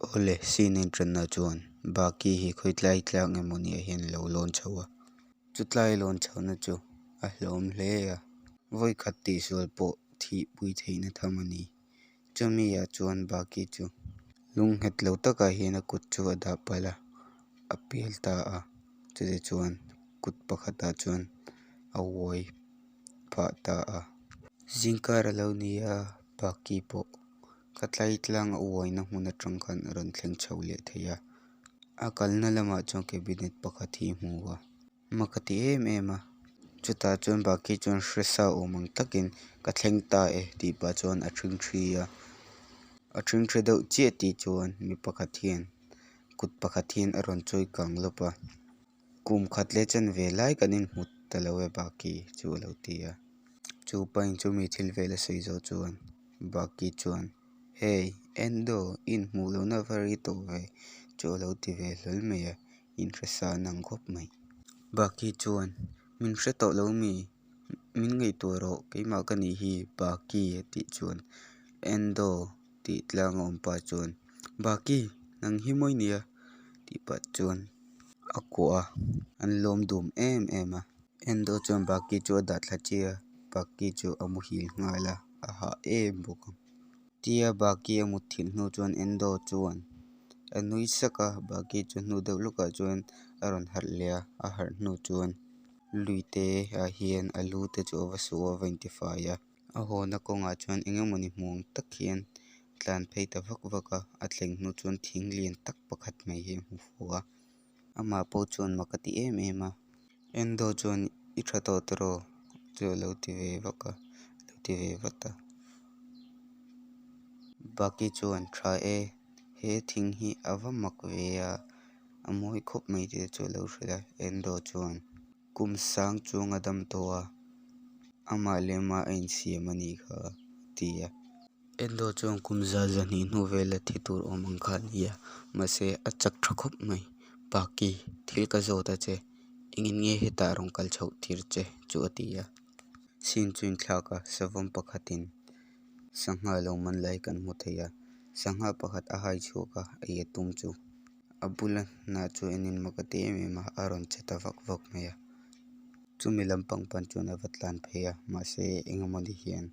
Awle, scene a intanna chuan Baki hi khawitlai tlang emawni ah hian alo lawn chho a, chutlai a lawn chhohna chu a hlauhawm hle a, vawikhat tihsual pawh thih pui theihna tham a ni. Chumi ah chuan Baki chu lung nghet lo takah hian a kut chu a dah palh a, a pial ta a, chutichuan kut pakhatah chuan a uai phah ta a. Zingkar alo ni a, Baki pawh Khatlai tlang a uaina hmun atang khan a rawn thleng chho leh thei a, a kalna lamah chuan cabinet pakhat hi a hmu a, mak a ti em em a, chutah chuan Baki chuan hre sa awm ang takin ka thleng ta e tih pah chuan a ṭhingṭhi a, a ṭhingṭhi deuh chiah tih chuan mi pakhat hian kut pakhat hian a rawn chawi kang lawp a, kum khat leh chanve lai kan inhmu ta lo e Baki chu a lo ti a. Chu pain chumi thil vel a sawi zawh chuan Baki chuan, Hey, Endo, i inhmuh lohna va rei tawh ve, chu a lo ti ve hlawl mai a, inhre sa nang khawp mai. Baki chuan, Min hre tawh lo mi? Min ngaihtuah rawh, keimah ka nih hi, Baki a tih chuan Endo tih tlang a awm pah chuan, Baki, nang hi mawi nia? tih pah chuan a kuah a, an lawm dum em em a. Endo chuan Baki chu a dah thla chiah a, Baki chu a muhil nghal a, a hah em bawk ang. Tia Baki a mut thilh hnu chuan Endo chuan a nui sak a, Baki chu hnu deuh lawkah chuan a rawn harh leh a, a harh hnu chuan luite ah hian a lu te chu a va suh a, a va intifai a. A hawna kawngah chuan eng emawni hmu ang tak hian tlan phei ta vak vak a, a thleng hnu chuan thing lian tak pakhat mai hi a hmu fuh a. Amah pawh chuan mak a ti em em a. Endo chuan i tha tawh tiraw chu a lo ti ve vak a, a lo ti ve vat a. Baki chuan tha e, he thing hi a va mak ve a, a mawi khawp mai tih chu a lo hrilh a. Endo chuan kum sang chuang a dam tawh a, amah leh amah a insiam a nih kha a ti a. Endo chuan kum za zahnih hnu vela thi tur awm ang kha a ni a, mahse a chak tha khawp mai. Baki, thil ka zawt a che, engin nge hetah rawn kal chhoh tir che chu a ti a. Scene chu inthlak a, savawm pakhatin sangha lo man lai kan hmu thei a, sangha pakhat a hai chhuak a, ei a tum chu a bula hnah chu enin mak a ti em em a, a rawn che ta vak vak mai a. Chumi lampang pan chuan a va tlan phei a, mahse engemawni hian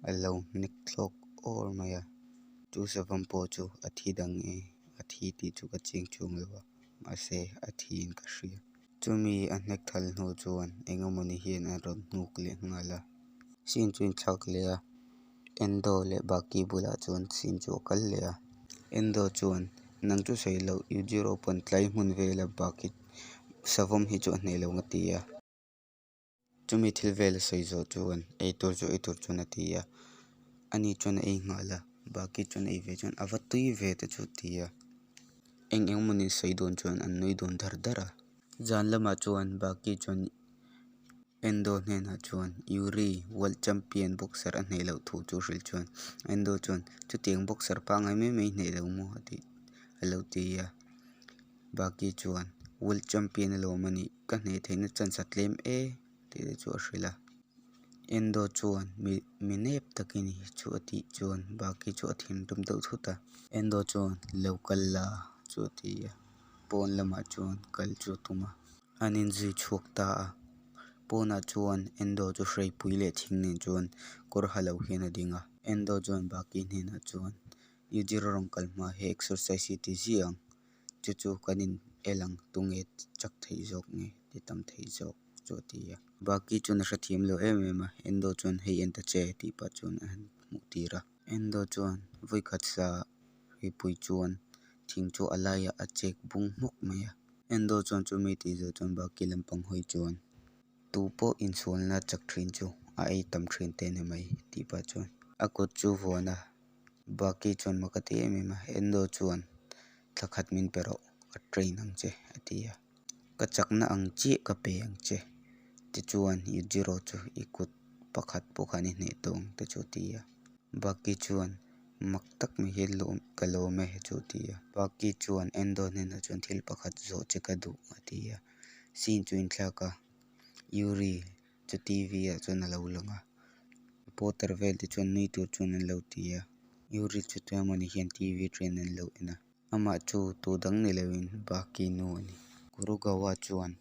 a lo hnek thlawk awr mai a, chu savawm pawh chu a thi dang e, a thi tih chu ka chiang chuang lo a, mahse a thiin ka hria. Chumi a hnek thal hnu chuan engemawni hian a rawn hnuk leh nghal a, scene chu inthlak leh a, Endo leh Baki bulah chuan scene chu a kal leh a, Endo chuan nang chu sawi loh Yujiro pawn tlai hmun vela Baki savawm hi chu a hneh lo nga ti a. Chumi thil vel a sawi zawh chuan ei tur chu ei tur chuan a ti a, ani chuan a ei nghal a, Baki chuan ei ve chuan a va tui ve te chu a ti a, eng eng mawni sawi dawn chuan an nui dawn dar dar a. Zan lamah chuan Baki chuan Endo hnenah chuan Yuri World Champion boxer a hneh loh thu chu hrilh chuan Endo chuan chutiang boxer pangngai mai mai hneh lo maw a tih a lo ti a. Baki chuan World Champion alawm a nih, ka hneh theihna chance a tlem e tih te chu a hrilh a. Endo chuan mi mi nep tak i ni chu a tih chuan Baki chu a thinrim deuh thut a. Endo chuan lo kal la chu a ti a, pawn lamah chuan kal chu a tum a. An inzui chhuak ta a, pawnah chuan Endo chu hreipui leh thing nen chuan kawr ha lo hian a ding a. Endo chuan Baki hnenah chuan Yujiro rawn kal hma he exercise hi ti ziah ang, chu chu kan in el ang tunge chak theih zawk nge ti tam theih zawk chu a ti a. Baki chuan a hrethiam lo em em a, Endo chuan hei en ta che tih pah chuan a han hmuh tir a. Endo chuan vawikhat sa hripui chuan thing chu a laiah a chek bung hmawk mai a. Endo chuan chumi tih zawh chuan Baki lampang hawi chuan Tu pawh insualna chak thin chu a ei tam thin te ni mai tih pah chuan a kut chu vuan a. Baki chuan mak a ti em em a, Endo chuan thla khat min pe rawh, ka train ang che a ti a. Ka chakna ang chiah ka pe ang che tichuan Yujiro chu i kut pakhat pawh khan i hneh tawh ang te chu a ti a. Baki chuan mak tak mai hian lawm ka lawm e chu a ti a. Baki chuan Endo hnenah chuan thil pakhat zawh che ka duh a ti a. Scene chu inthlak a, Yuri chu TV ah chuan a lo lang a, reporter vel te chuan nui tur chuan an lo ti a, Yuri chu tuemaw ni hian TV train an lo en a. Amah chu tu dang ni loin Baki nu a ni. Kurugawa chuan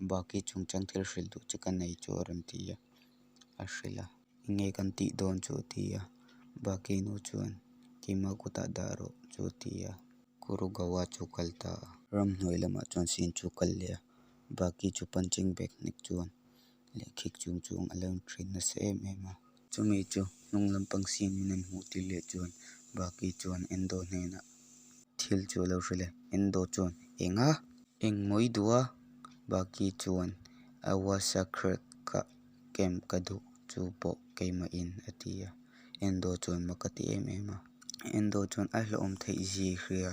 Baki chungchang thil hrilh duh che ka nei chu a rawn ti a, a hrilh a. Enge kan tih dawn chu a ti a. Baki nu chuan keima kutah dah rawh chu a ti a. Kurugawa chu kal ta a. Ramhnuai lamah chuan Sin chu kal leh a. Baki chu punching bag hnek chuan leh khik chung chuan a lo intrain nasa em em a. Chumi chu hnung lampang Sin in an hmuh tir leh chuan Baki chuan Endo hnenah thil chu a lo hrilh e. Endo chuan, Enga? Eng maw i duh a? Baki chuan, Awasa Creek-ah camp ka duh, chu pawh keimahin, a ti a. Endo chuan mak a ti em em a. Endo chuan a hlauhawm theih zia i hria,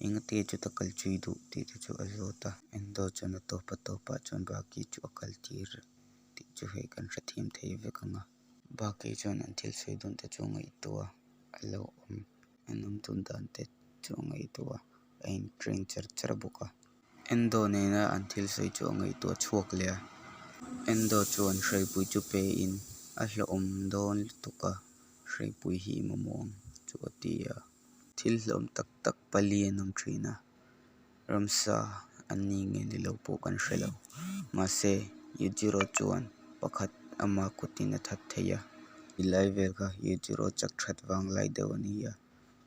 engati chuta kal chu i duh tih te chu a zawt a. Endo chuan a tawp a tawpah chuan Baki chu a kal tir tih chu hei kan hrethiam thei vek ang a. Baki chuan an thil sawi dawn te chu a ngaihtuah a, a lo awm an awm dun dan te chu a ngaihtuah a, a in train char char bawk a. Endo nena an thil sawi chu a ngaihtuah chhuak leh a, Endo chuan hreipui chu pe in a hlawhawm dawn lutuk a, hreipui hi i mamawh ang chu a ti a. Thil hlawm tak tak pali an awm thin a, ramsa an ni nge ni lo pawh kan hre lo. Mahse, Yujiro chuan pakhat ama kutin a that thei a. Ti lai vel kha Yujiro chak that vang lai deuh a ni a,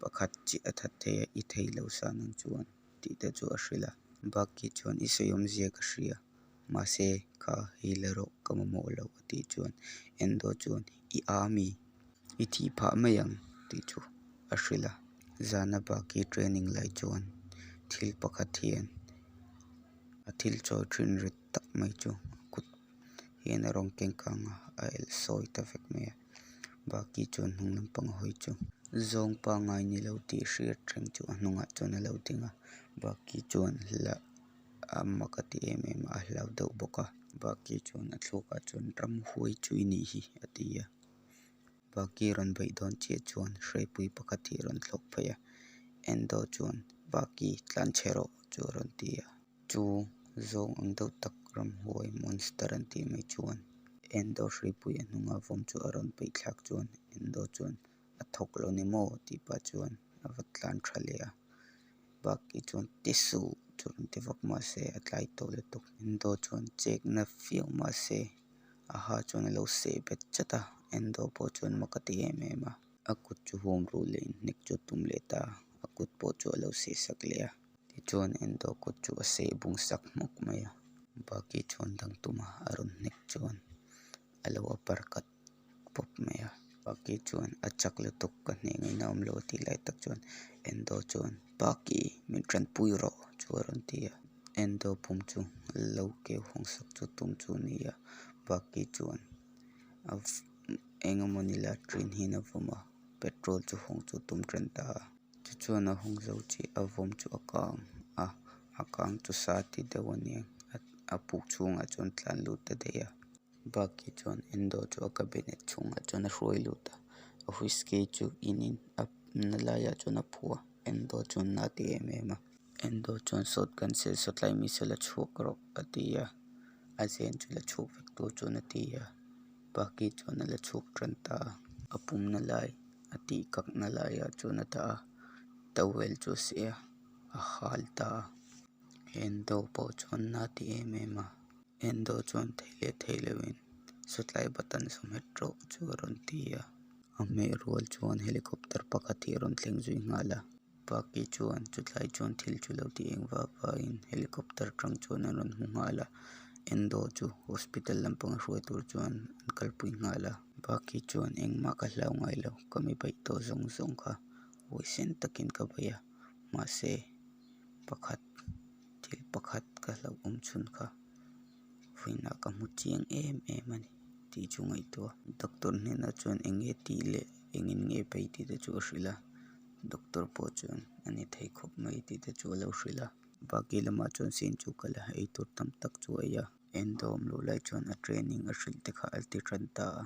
pakhat chiah a that thei a, i thei lo sa nang chuan tih te chu a hrilh a. Baki chuan i sawi awmzia ka hria, mahse kha hei la rawh ka mamawh lo a tih chuan Endo chuan i a mi? I thih phah mai ang tih chu a hrilh a. Zana Baki training lai chuan thil pakhat hian a thil chawi thin rit tak mai chu a kut hian a rawn keng kang a, a elh sawi ta vek mai a. Baki chuan hnung lampang a hawi chu zawng pangngai ni lo tih hriat reng chu a hnungah chuan a lo ding a. Baki chuan hla a mak a ti em em a, a hlau deuh bawk a. Baki chuan a thluakah chuan ramhuai chu i nih hi a ti a. Baki rawn beih dawn chiah chuan hreipui pakhat hi a rawn thlawk phei a, Endo chuan Baki tlan chhe rawh chu a rawn ti a. Chu zawng ang deuh tak ramhuai monster an tih mai chuan Endo hreipui a hnunga vawm chu a rawn peih thlak chuan Endo chuan a thawk lo ni maw tih pah chuan a va tlan tha leh a. Baki chuan ti suh chu rawn ti vak mahse a tlai tawh lutuk. Endo chuan chekna fiau mahse a ha chuan a lo seh bet chat a, Endo pawh chuan mak a ti em em a. A kut chu huam ruh leh inhnek chu a tum leh ta a, a kut pawh chu a lo seh sak leh a. Tichuan Endo kut chu a seh bung sak hmawk mai a, Baki chuan dang tuma a rawn hnek chuan a lo upper cut pawp mai a. Baki chuan a chak lutuk ka hneh ngaihna awm lo a tih lai tak chuan Endo chuan Baki min tanpui rawh chu a rawn ti a. Endo pum chu lo keu hawng sak chu tum chu a ni a, Baki chuan a eng emaw ni la train hian a vawm a, petrol chu hawng chu tum tan ta a. Tichuan a hawng zo chiah a vawm chu a kang a, a kang chu sa ti deuh a nia a puk chhungah chuan tlan lut ta daih a. Baki chuan Endo chu a cabinet chhungah chuan a hruai lut a, a whisky chu in in a na laiah chuan a phuh a, Endo chuan na ti em em a. Endo chuan shotgun sel sawtlai mi se la chhuak rawh a ti a, a zen chu la chhuak vek tur chuan a ti a, Baki chuan a la chhuak tan ta a, a pumna lai a tih kakna laiah chuan a dah a, towel chu a seh a, a hal ta a. Endo pawh chuan na ti em em a. Endo chuan thei leh thei loin sawtlai button saw hmet rawh chu a rawn ti a. A hmeh rual chuan helicopter pakhat hi a rawn thleng zui nghal a. Baki chuan chutlai chuan thil chu lo ti eng vak vain helicopter tang chuan an rawn hmu nghal a. Endo chu hospital lampanga hruai tur chuan an kalpui nghal a. Baki chuan engmah ka hlau ngai lo, ka mi beih tawh zawng zawng kha huaisen takin ka bei a. Mahse pakhat thil pakhat ka hlauh awm chhun kha vawiinah ka hmu chiang em em a ni tih chu ngaihtuah. Doctor hnenah chuan eng nge tih leh engin nge bei tih te chu a hrilh a, doctor pawh chuan a ni thei khawp mai tih te chu a lo hrilh a. Baki lamah chuan sin chu kal a, eitur tam tak chu a ei a, endawm luh lai chuan a training a hrilh te kha a ti tan ta a.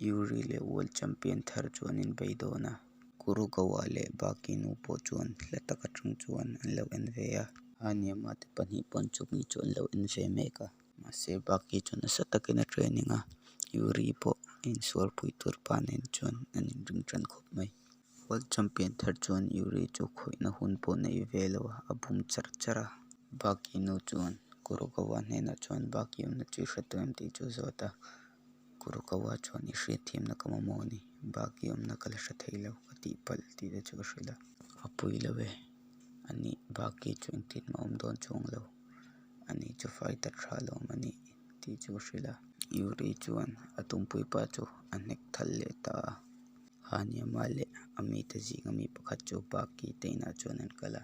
Yuri leh World Champion thar chu an inbei dawn a. Kurugawa leh Baki nu pawh chuan hla tak atang chuan an lo en ve a. Haniama te pahnih pawn chumi chu an lo en ve mek a. Mahse Baki chu nasa takin a training a, Yuri pawh a insualpui tur pa nen chuan an inring tan khawp mai. World Champion thar chuan Yuri chu khawihna hun pawh nei ve lo a, a bum char char a. Baki nu chuan Kurokawa hnenah chuan Baki awmna chu i hre tawh em tih chu a zawt a. Kurokawa chuan i hriatthiamna ka mamawh a ni, Baki awmna ka la hre thei lo, ka tihpalh tih te chu a hrilh a. A pui lo e, a nih Baki chu engtin mah awm dawn chuang lo, a ni chu fighter tha lawm a nih tih chu a hrilh a. Yuri chuan a tumpuipa chu a hnek thal leh ta a. Haniama leh a mite zinga mi pakhat chu Baki te inah chuan an kal a.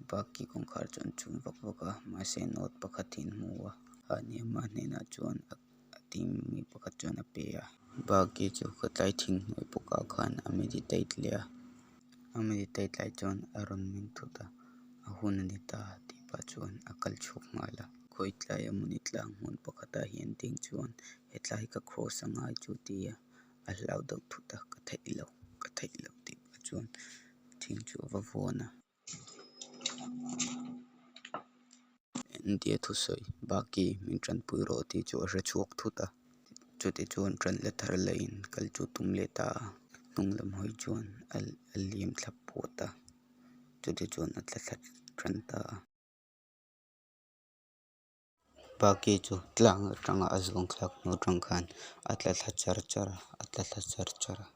Baki kawngkhar chu an chum vak vak a, mahse note pakhat hi an hmu a. Haniama hnenah chuan a team mi pakhat chuan a pe a. Baki chu khawtlai thing hnuai bawkah khan a meditate leh a. A meditate lai chuan a rawn meng thut a, a hun a ni ta tih pah chuan a kal chhuak nghal a. Khawitlai emawni tlang hmun pakhatah hian ding chuan hetlai ka cross a ngai chu ti a, a hlau deuh thut a, ka theih lo, ka theih lo tih pah chuan thing chu a va vuan a. India thusawi Baki min tanpui rawh tih chu a hre chhuak thut a, chuti chuan tan la thar laiin kal chu tum leh ta a, hnung lam hawi chuan a liam thla puat a, chuti chuan a tla thla tan ta a. Baki chu tlang atanga a zawng thlak hnu atang khan a tla thla char char a, a tla thla char char a.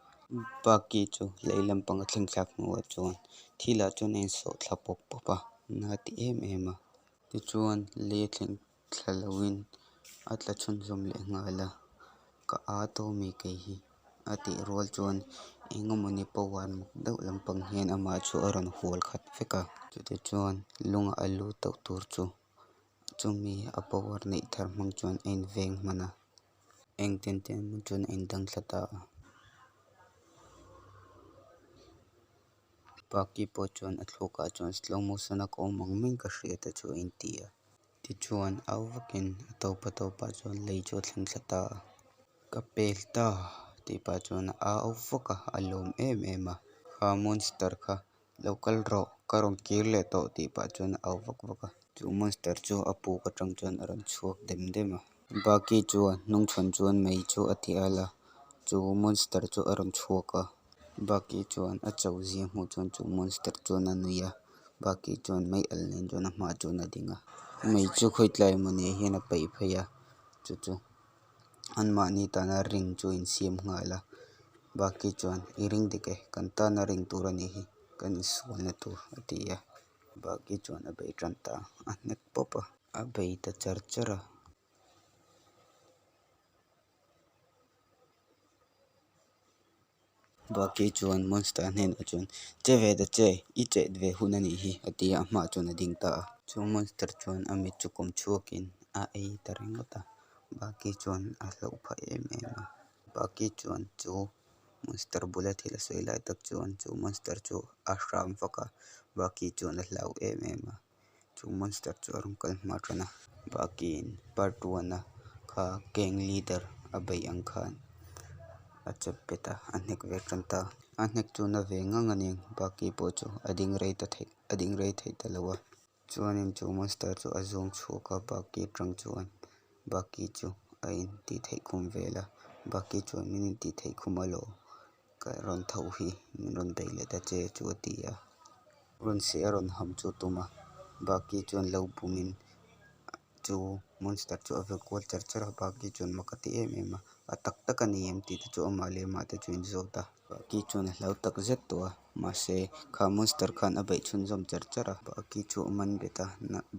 Baki chu lei lampang a thleng thlak hnuah chuan thilah chuan a insawh thla pawp pawp a, na ti em em a. Tichuan lei a thleng thla loin a tla chhunzawm leh nghal a, ka â tawh ami kei hi a tih rual chuan eng emawni power mak deuh lampang hian amah chu a rawn hual khat vek a. Chutichuan lungah a lu tauh tur chu chumi a power neih thar hmang chuan a inveng hman a, engtin te emaw chuan a indang thla ta a. Baki pawh chuan a thluakah chuan slow motion a ka awm ang maiin ka hria te chu a inti a. Tichuan au vakin a tawpa tawpah chuan lei chu a thleng thla ta a. Ka pel ta tih pah chuan a au vak a, a lawm em em a. Kha monster kha lo kal rawh, ka rawn kir leh tawh tih pah chuan a au vak vak a. Chu monster chu a puk atang chuan a rawn chhuak dem dem a. Baki chuan hnungchhawn chuan mei chu a ti al a, chu monster chu a rawn chhuak a. Baki chuan a cho zia hmuh chuan chu monster chuan a nui a, Baki chuan mei al nen chuan a hmaah chuan a ding a. Mei chu khawitlai mawni hian a peih phei a, chu chu anmahni tana ring chu a insiam nghal a. Baki chuan i ring dik e, kan tana ring tur a nih hi, kan insualna tur a ti a. Baki chuan a bei tan ta a, a hnek pawp a, a bei ta char char a. Baki chuan Monster hnenah chuan Che ve ta che, i chet ve hun a nih hi a ti a, a hmaah chuan a ding ta a. Chu Monster chuan a mit chu kawm chhuakin a ei ta ringawt a, Baki chuan a hlauh phah em em a. Baki chuan chu Monster bula thil a sawi lai tak chuan chu Monster chu a hram vak a, Baki chuan a hlau em em a. Chu monster chu a rawn kal hma tan a, Bakiin part one a kha gang leader a beih ang khan a chep bet a, a hnek ve tan ta. A hnek chu na ve ngang a nia, Baki pawh chu a ding rei ta theih a ding rei theih ta lo a. Chuanin chu monster chu a zawng chhuak a, Baki atang chuan Baki chu a intih theih khum vel a, Baki chuan min intih theih khum alawm. Ka rawn tho hi min rawn bei leh ta che chu a ti a, rawn seh a rawn ham chu a tum a, Baki chuan lo bumin chu monster chu a vel kual char char a, Baki chuan mak a ti em em a, a tak tak a ni em tih te chu amah leh amah te chu a inzawt a, Baki chuan a hlau tak zet tawh a, mahse kha monster khan a beih chhunzawm char char a, Baki chu a man bet a,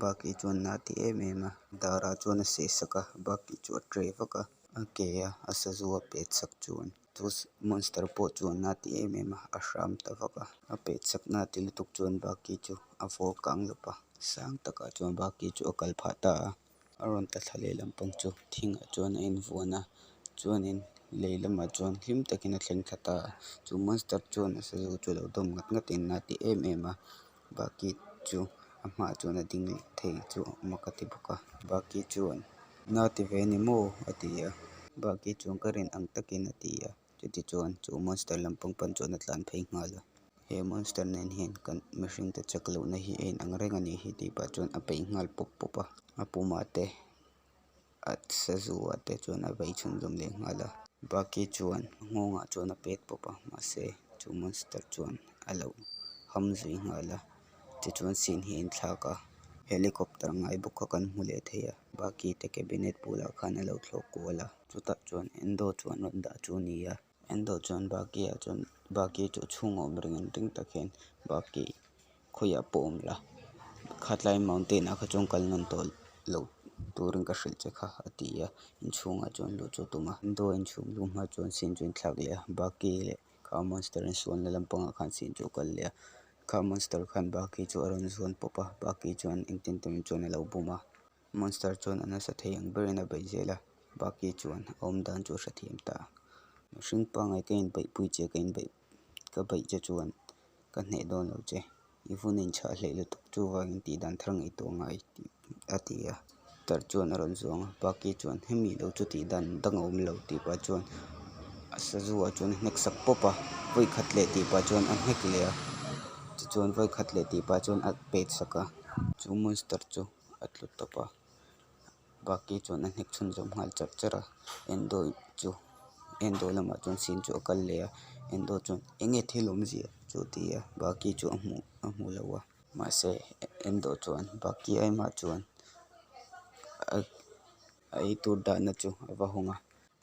Baki chuan na a ti em em a, darah chuan a seh sak a, Baki chu a tre vak a, a ke a a sazu a pet sak chuan. Chu monster pawh chuan a ti em em a, a hram ta vak a, a peh chakna ti lutuk chuan Baki chu a vawr kang lawp a, sang takah chuan Baki chu a kal phah ta a, a rawn ta thla leh lampang chu thingah chuan a invuan a, chuanin lei lamah chuan hlim takin a thleng thla ta a, chu monster chuan a sazu chu lo dawm ngat ngatin a ti em em a, Baki chu a hmaah chuan a ding thei chu mak a ti bawk a, Baki chuan na ti ve ni maw a ti a, Baki chuan ka rin ang takin a ti a, chuti chuan chu monster lampang pan chuan a tlan phei nghal a, he monster nen hian kan mihring te chak lohna hi a inang reng a nih hi tih pah chuan a peih nghal pawp pawp a, a pumah te a sazu ah te chuan a bei chhunzawm leh nghal a. Bucky chuan a nghawngah chuan a pet pawp a, mahse chu monster chuan a lo ham zui nghal a. Tichuan scene hi a inthlak a, helicopter ngai bawk kha kan hmu leh thei a, Bucky te cabinet bulah khan a lo thlawk kual a, chutah chuan Endo chuan rawn dah chu a ni a. Endo chuan Bucky ah chuan Bucky chu a chhungah awm ringin ring tak hian Bucky khawiah pawh awm la, khatlai mountain ah kha chuan kal nawn tawh lo turin ka hrilh che kha a ti a, inchhungah chuan luh chu a tum a. Endo inchhung luh hma chuan scene chu a inthlak leh a, Bucky leh kha monster insualna lampangah khan scene chu a kal leh a, kha monster khan Bucky chu a rawn zuan pawp a, Bucky chuan engtin tawng chuan a lo bum a. Monster chuan a nasa thei ang berin a beih zel a, Bucky chuan a awm dan chu a hrethiam ta. Mihring pangngai ka inbeihpui che ka inbeih ka beih che chuan ka hneh dawn lo che, i vun a inchhah hleih lutuk chuvangin tih dan thar ngaihtuah ngai a ti a. Tar chuan a rawn zuang a, Bucky chuan hemi lo chu tih dan dang a awm lo tih pah chuan a sazu ah chuan a hnek sak pawp a, vawi khat leh tih pah chuan a hnek leh a, tichuan vawi khat leh tih pah chuan a pet sak a, chu monster chu. a tlu tawp a Bucky chuan a hnek chhunzawm nghal charh charh a Endo chu Endo lamah chuan scene chu a kal leh a Endo chuan eng nge thil awmzia chu a ti a Bucky chu a hmuh a hmu lo a mahse Endo chuan Bucky aimah chuan a a eitur dahna chu a va hawng a.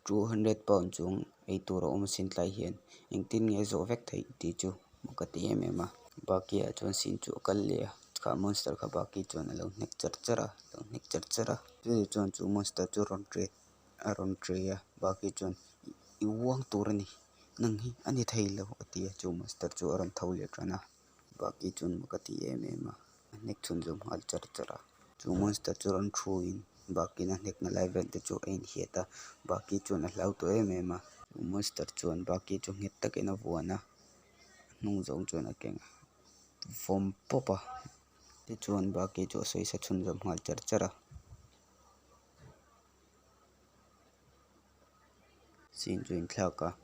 200 pound chung eitur a awm sin tlai hian engtin nge zawh vek theih tih chu mak ka ti em em a. Bucky ah chuan sin chu a kal leh a kha monster kha Bucky chuan a lo hnek char char a a lo hnek char char a chumi chuan chu monster chu rawn ṭe a rawn ṭe a Bucky chuan i uang tur a ni nang hi a ni thei lo a ti a chu monster chu a rawn tho leh ṭan a Bucky chuan mak a ti em em a a hnek chhunzawm nghal char char a. Chu monster chu rawn thuin Bucky-in a hnekna lai vel te chu a inhiat a, Bucky chuan a hlau tawh em em a. Chu monster chuan Bucky chu nghet takin a vuan a, a hnung zawng chuan a keng a, vawm pawp a. Tichuan Bucky chu a sawisa chhunzawm nghal char char a. Scene chu inthlak a,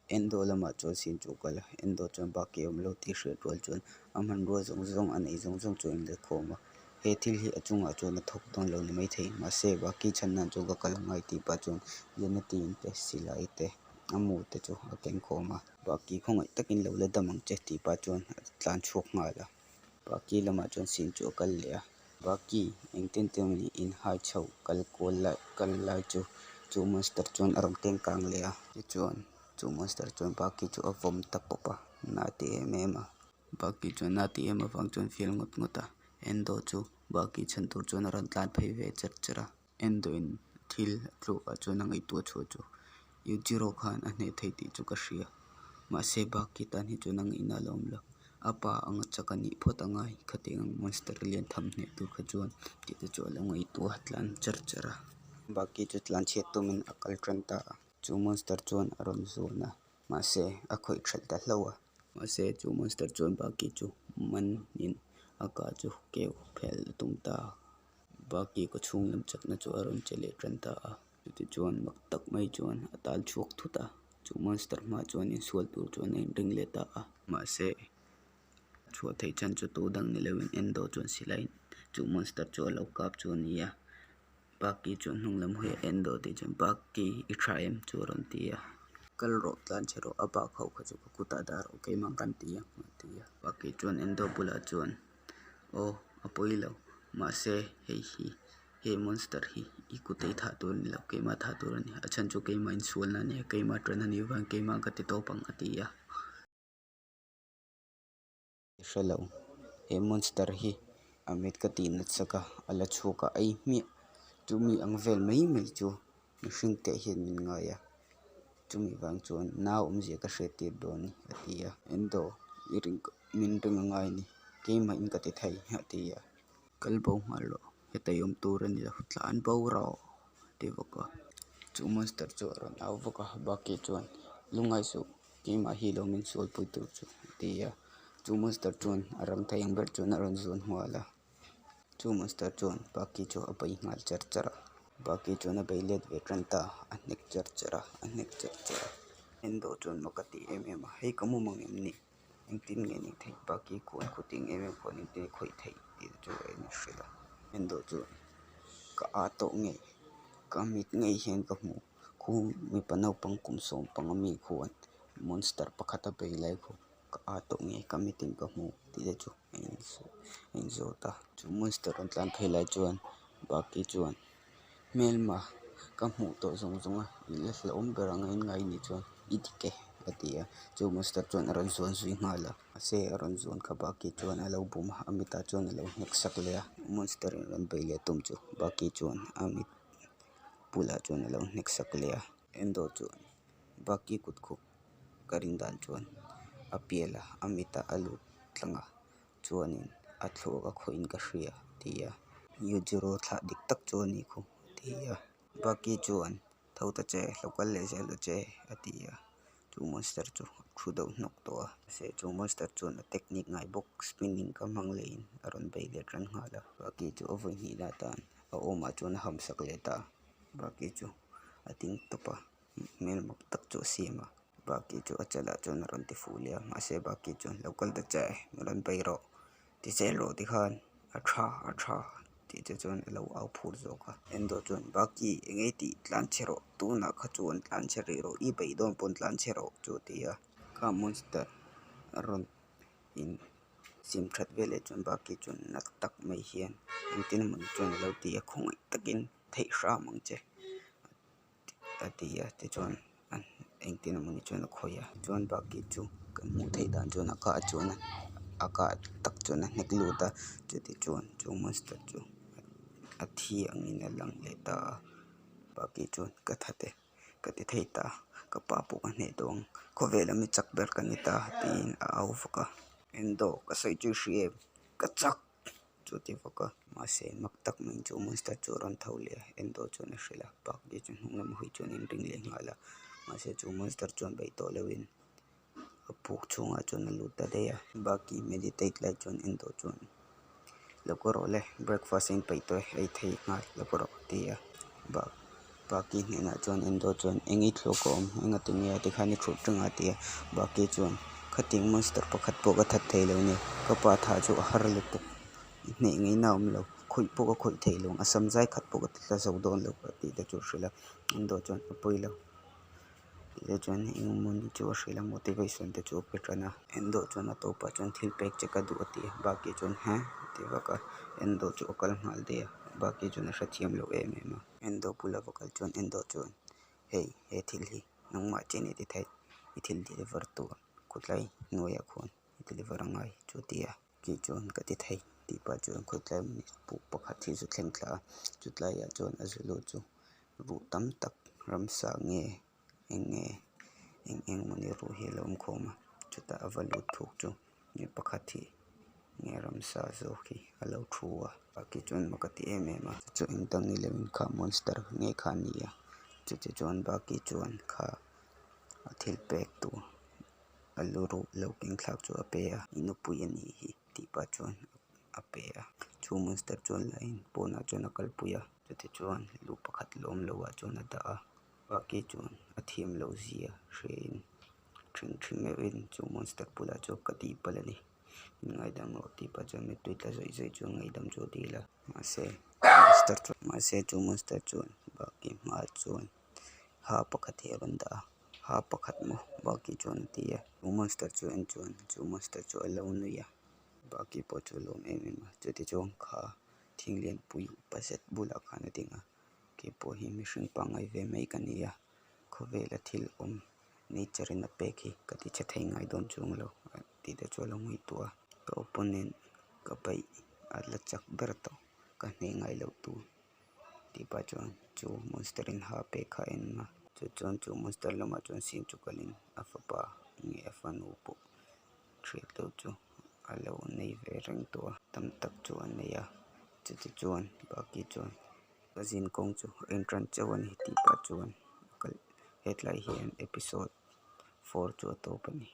Endo lamah chuan scene chu a kal a, Endo chuan Bucky a awm lo tih hriat rual chuan a hmanrua zawng zawng a neih zawng zawng chu a inlet khawm a, he thil hi a chungah chuan a thawk dawn lo ni maithei mahse Bucky chhan nan chuan ka kal a ngai tih pah chuan Jonathan te silai te a mu te chu a keng khawm a, Bucky khawngaih takin lo la dam ang che tih pah chuan a tlan chhuak nghal a, Bucky lamah chuan scene chu a kal leh a. Bucky, engtin te mawni in hai chho kal kual lai kal lai chu chu monster chuan a rawn keng kang leh a. Tichuan, chu monster chuan Bucky chu a vawm ta pawp a, na ti em em a. Bucky chuan na ti em avang chuan fial ngawt ngawt a, Endo chu Bucky chhan tur chuan a rawn tlan phei ve chat chat a. Endo in thil a tluak ah chuan a ngaihtuah chhuah chu Yujiro khan a hneh thei tih chu ka hria. Mahse Bucky tan hi chuan a ngaihna a la awm lo. A pa anga chak a nih phawt a ngai khatiang ang monster lian tham hneh tur kha chuan tih te chu a lo ngaihtuah a tlan char char a. Bucky chu tlan chhiat tumin a kal tan ta a. Chu monster chuan a rawn zuan a, mahse a khawih ṭhelh ta hlauh a. Mahse chu monster chuan Bucky chu manin a ka chu keu phel a tum ta a. Bucky kaw chhung lam chakna chu a rawn che leh tan ta a. Chutichuan mak tak mai chuan a tal chhuak thut a, chu monster hma chuan insual tur chuan a inring leh ta a. Mahse, chhuah theih chan chu tu dang ni loin Endo chuan silai chu monster chu a lo kap chu a ni a. Bucky chuan hnung lam hawi a Endo tih chuan Bucky i tha em chu a rawn ti a. Kal rawh tlan chhe rawh a bak ho kha chu ka kutah dah rawh keimah kan ti ang a ti a. Bucky chuan Endo bulah chuan Aw a pawi lo mahse hei hi he monster hi i kut a i thah tur a ni lo keimah thah tur a ni a chhan chu keimah insualna a nia keimah ṭan a nih vang keimah ka ti tawp ang a ti a. I hre lo he monster hi a mit ka tih nat sak a a la chhuak a ei hmiah chumi ang vel mai mai chu mihring te hian min ngai a chumi vang chuan nau awmzia ka hriat tir dawn a ni a ti a Endo i ring min ring a ngai a ni keimah in ka ti thei a ti a kal bo nghal rawh heta i awm tur a ni lo tlan bo rawh a ti bawk a chu monster chu a rawn au vak a Bucky chuan lungngai suh keimah hi lo min sualpui tur chu a ti a chu monster chuan a rang thei ang ber chuan a rawn zuan nghal a chu monster chuan Bucky chu a bei nghal char char a Bucky chuan a bei let ve tan ta a hnek char char a a hnek char char a Endo chuan mak a ti em em a hei ka mumang em ni. Engtin nge ni theih Bucky khuan khuting em em khuan engtin nge khawih theih tih te chu a en hrilh a Endo chu ka a tawh ngei ka mit ngei hian ka hmu. Khu mipa naupang kum 15 mi khuan monster pakhat a bei lai khu ka aa tawh nge ka mitin ka hmu tih te chu a inzawt a. Chu monster rawn tlan phei lai chuan Baki chuan hmelma ka hmuh tawh zawng zawng a i la hlauhawm ber ang a inngai nih chuan i dik e a ti a. Chu monster chuan a rawn zuan zui nghal a. Mahse a rawn zuan kha Baki chuan a lo bum a, a mitah chuan a lo hnek sak leh a. Monster in rawn bei leh tum chu Baki chuan a mit bulah chuan a lo hnek sak leh a. Endo chuan Baki kut khup ka rin dan chuan a pial a, a mitah a lut tlang a, chuanin a thluak a khawih in ka hria a ti a. Yujiro thlah dik tak chu a ni khu a ti a. Baki chuan tho ta che, lo kal leh zel ta che a ti a. Chu monster chu a thu deuh hnawk tawh a. Mahse chu monster chuan a technique ngai bawk spinning ka hmang lehin a rawn bei let ran nghal a. Baki chu a vawi hnihna atan a awmah chuan a hamsak leh ta a. Baki chu a ding tawp a, hmel mak tak chu a siam a. Baki chu a chalah chuan a rawn ti fuh leh a, mahse Baki chuan lo kal ta che, min rawn bei rawh, ti zel rawh tikhan a tha a tha tih te chuan a lo au phur zawk a. Endo chuan Baki eng nge tih tlan chhe rawh, tunah kha chuan tlan chhe rih rawh, i beih dawn pawn tlan chhe rawh chu a ti a. Kha monster a rawn in sim that veleh chuan Baki chuan nat tak mai hian engtin emawni chuan a lo ti a, khawngaih takin theih hram ang che a ti a tichuan engtin emawni chuan a khawih a chuan Baki chu kan hmuh theih dan chuan a kah chuan a kah tak chuan a hnek lut a chutichuan chu monster chu a thi angin a lang leh ta a Baki chuan ka that e. Ka ti thei ta, ka pa pawh ka hneh tawh ang, khawvela mi chak ber ka ni ta tiin a au vak a. Endo, ka sawi chu i hria em? Ka chak! Chu a ti vak a. Mahse, mak tak maiin chu monster chu a rawn tho leh a, Endo chuan a hrilh a, Bakdi chu hnung lam hawi chuan a inring leh nghal a. Mahse, chu monster chuan beih tawh loin a puk chhungah chuan a lut ta daih a. Baki meditate lai chuan Endo chuan, Lo kawr rawh le, breakfast a inpeih tawh e, ei thei nghal lo kawr rawh a ti a. Baki hnenah chuan Endo chuan, Eng i thluak a awm, enga ti nge tikhan i thut reng a a ti a. Baki chuan, Khatiang monster pakhat pawh ka that thei lo nia, ka pa thah chu a har lutuk, i hneh ngaihna a awm lo, khawih pawh ka khawih thei lo ang, a sam zai khat pawh ka ti tla zo dawn lo a tih te chu a hrilh a. Endo chuan, A pawi lo. Tih chuan engmawni chu a hrilh a motivation te chu a pe tan a. Endo chuan a tawpah chuan thil pek che ka duh a ti a, Baki chuan he a ti vak a, Endo chu a kal nghal daih a, Baki chuan a hrethiam loh em em a. Endo bula va kal chuan Endo chuan hei he thil hi nangmah chen i ti thei, i thil deliver tur kawtlai hnuaiah khuan i deliver a ngai chu a ti a. Kei chuan ka ti thei tih pah chuan khawtlai puk pakhat hi zu thleng thla a, chutlaiah chuan a zu lut chu ruh tam tak ramsa nge eng nge eng eng mawni ruh hi a lo awm khawm a, chutah a va lut thuk chu mi pakhat hi nge ramsa zawk hi a lo thu a, baki chuan mak a ti em em a, chu eng dang ni lovin kha monster nge kha a ni a, chutichuan baki chuan kha a thil pek tur. A lu ruh lo keng thlak chu a pe a, i nupui a nih hi tih pah chuan a pe a. Chu monster chuan la in pawnah chuan a kalpui a, chutichuan lu pakhat lawm loh ah chuan a dah a, Baki chuan a thiam loh zia hria in ṭhing ṭhing meuh in chu monster bulah chuan ka tih palh a ni, min ngaidam rawh tih pah chuan mittui tla zawih zawih chuan ngaihdam chu a dil a. Mahse monster chuan mahse chu monster chuan Baki hmaah chuan ha pakhat hi a rawn dah a. Ha pakhat maw Baki chuan a ti a, chu monster chu en chuan chu monster chu a lo nui a, Baki pawh chu a lawm em em a, chutichuan kha thing lianpui upa zet bulah khan a ding a, keipawh hi mihring pangngai ve mai ka ni a, khawvela thil awm nature in a pek hi ka ti che thei ngai dawn chuang lo tih te chu a lo ngaihtuah a, ka opponent ka paih a la chak ber tawh ka hneh ngai loh tur. Tih pah chuan chu monster in ha pek kha a en a, chu chuan chu monster lamah chuan sin chu kalin a fapa nge a fanu pawh hriat loh chu a lo nei ve reng tawh a, tam tak chu a nei a, chutichuan baki chuan ka zin kawng chu a intan chauh a ni tih pah chuan a kal hetlai hian episode four chu a tawp a ni.